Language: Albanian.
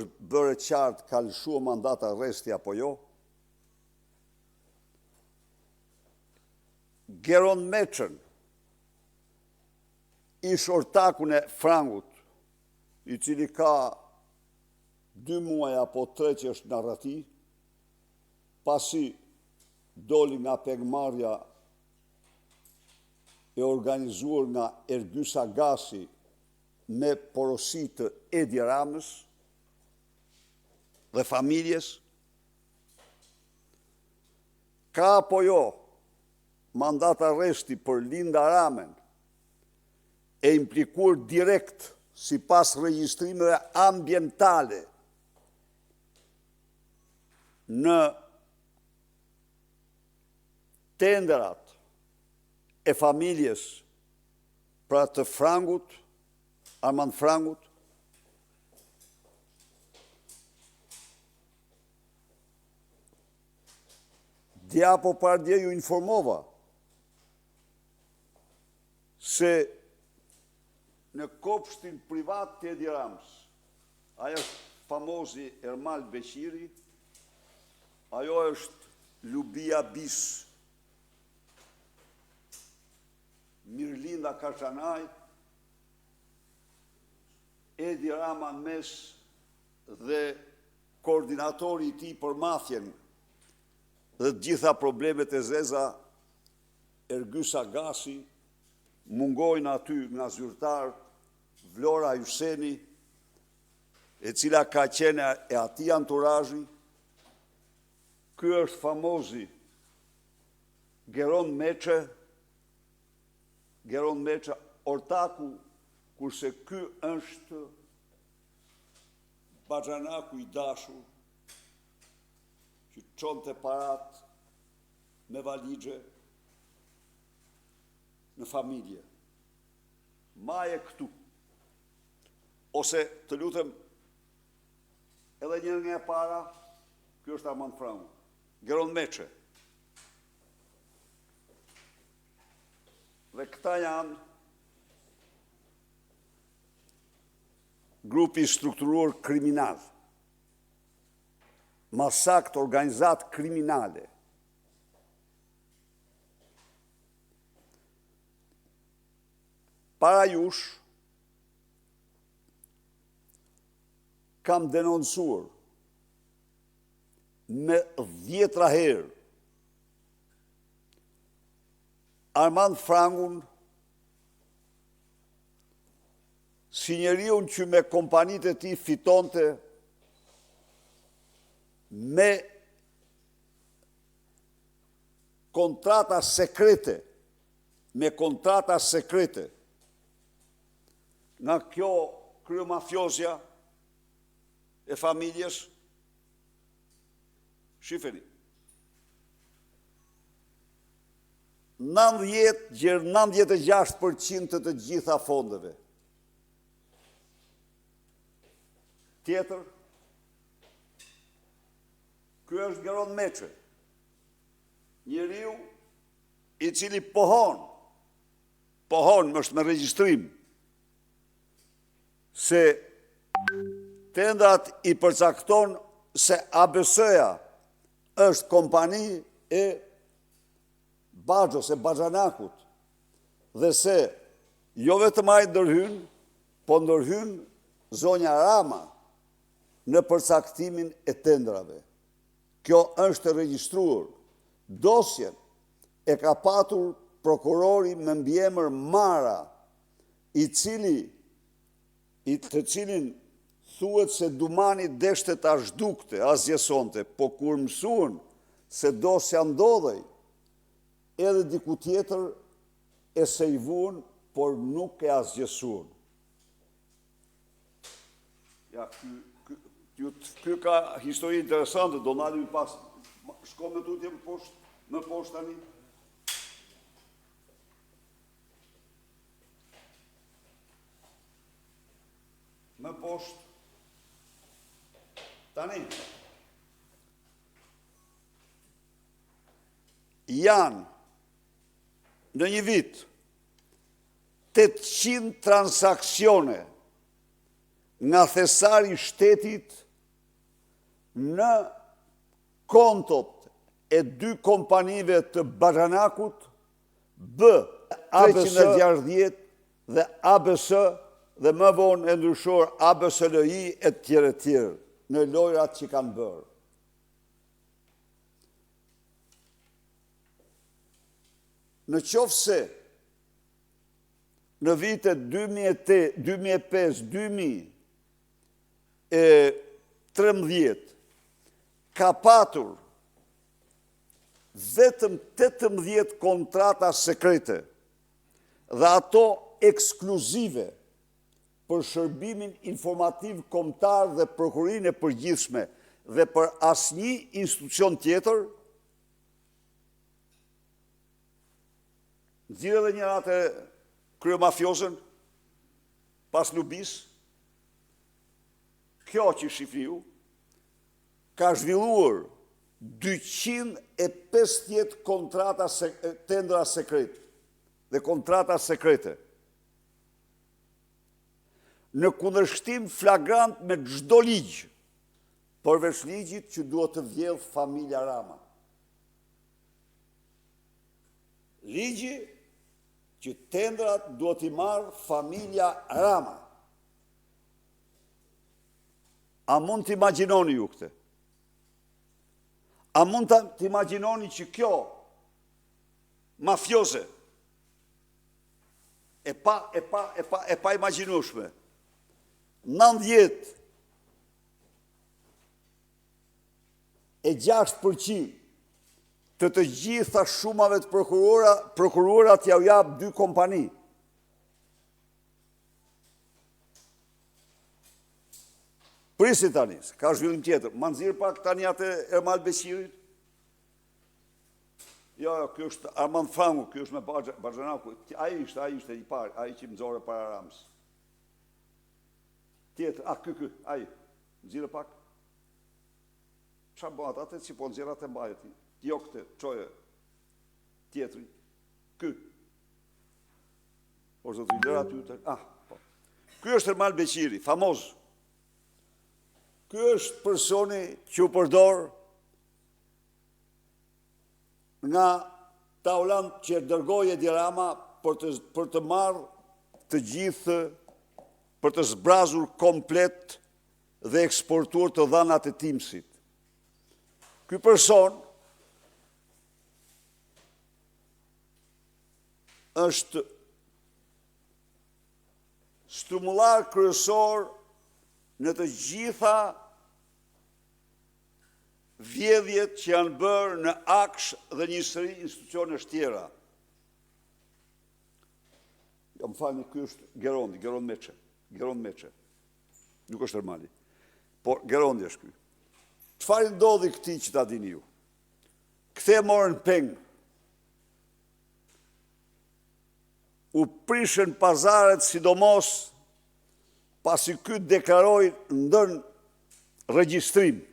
Është bërë e qartë ka lëshuar mandat arresti apo jo? Geron Meçen, ish ortakun e Frangut, i cili ka 2 muaj apo 3 që është në arrati, pasi doli nga pengmarrja e organizuar nga Ergys Agasi me porosi të Edi Ramës dhe familjes, ka apo jo mandat arresti për Linda Ramen, e implikuar direkt sipas regjistrimeve ambientale në tenderat e familjes, pra të Frangut, Armand Frangut, dje apo pardje ju informova se në kopshtin privat të Edi Ramës, ai është famozi Ermal Beqiri, ajo është Lubia bis, Mirlinda Karçanaj, Edi Rama në mes dhe koordinatori i tij për mafien dhe të gjitha problemet e zeza, Ergys Agasi, mungojnë aty nga zyrtarët Vlora Hyseni, e cila ka qenë e atij anturazhi. Ky është famozi Geron Meçe, Geron Meçe, ortaku, kurse ky është baxhanaku i dashur që çonte parat me valixhe në familje. Maje këtu. Ose të lutem edhe një herë nga e para, ky është Armand Frangu. Geron Meçe. Dhe këta janë grupi i strukturuar kriminal. Ma saktë organizatë kriminale. Para jush kam denoncuar me dhjetra herë Armand Frangun si njeriun që me kompanitë e tij fitonte me kontrata sekrete, me kontrata sekrete nga kjo kryemafiozja e familjes. Shifeni. 90 gjer 96% të të gjitha fondeve. Tjetër, ky është Geron Meçe, njeriu i cili pohon, pohon, është me regjistrim, se tenderat i përcakton se A B S-ja është kompani e Baxhos, e Baxhanakut, dhe se jo vetëm ai ndërhyn, po ndërhyn zonja Rama në përcaktimin e tenderave. Kjo është e regjistruar. Dosjen e ka patur prokurori me mbiemër Mara, i cili, i të cilin thuhet se Dumani deshte ta zhdukte, asgjësonte, po kur mësuan se dosja ndodhej edhe diku tjetër e sejvuan, por nuk e asgjësuan. Ja, ky ka histori interesante, do ndalim pas, shko më tutje më poshtë, më poshtë tani. Më poshtë. Tani. Janë në një vit 800 transaksione nga thesari i shtetit në kontot e dy kompanive të baxhanakut, B 360 dhe ABS dhe më vonë e ndryshuar ABSLI e tjerë e tjerë në lojrat që kanë bërë. Në qoftë se në vitet 2008, 2005, 2013 ka patur vetëm 18 kontrata sekrete dhe ato ekskluzive për shërbimin informativ kombëtar dhe prokurorinë e përgjithshme dhe për asnjë institucion tjetër, nxirre edhe një herë atë kryemafiozen pas lubisë, kjo që shihni ju, ka zhvilluar 250 kontrata tendera sekretë dhe kontrata sekrete. Në kundërshtim flagrant me çdo ligj, përveç ligjit që duhet të vjedhë familja Rama. Ligji që tenderat duhet t'i marrë familja Rama. A mund të imagjinoni ju këtë? A mund të imagjinoni që kjo mafioze e pa, e pa, e pa, e pa imagjinueshme, 96% të të gjitha shumave të prokuruara, prokuruara t'jua japë dy kompani. Prisni tani, se ka zhvillim tjetër. Ma nxirr pak tani atë Ermal Beqirin? Jo, jo, ky është Armand Frangu, ky është me Baxhanaku. Ai ishte, ai ishte i parë, ai që më nxore para Ramës. Tjetër, a ky ky, ai. Nxirre pak. Çfarë bëhet atë si po nxjerr atë mbaje ti? Jo këtë, çoje. Tjetri. Ky. O zotri, lëre aty të... Ah, po. Ky është Ermal Beqiri, famoz. Ky është personi që u përdor nga Taulant që e dërgoi Edi Rama për të, për të marrë të gjithë, për të zbrazur komplet dhe eksportuar të dhanat e TIMS-it. Ky person është strumullar kryesor në të gjitha vjedhjet që janë bërë në AKSH dhe një seri institucionesh tjera. Jo, më falni, ky është Gerondi, Gerond Meçe, Gerond Meçe. Nuk është Ermali. Por Gerondi është ky. Çfarë i ndodhi këtij që ta dini ju? Këtë e morën peng. U prishën pazaret sidomos pasi ky deklaroi ndër regjistrim.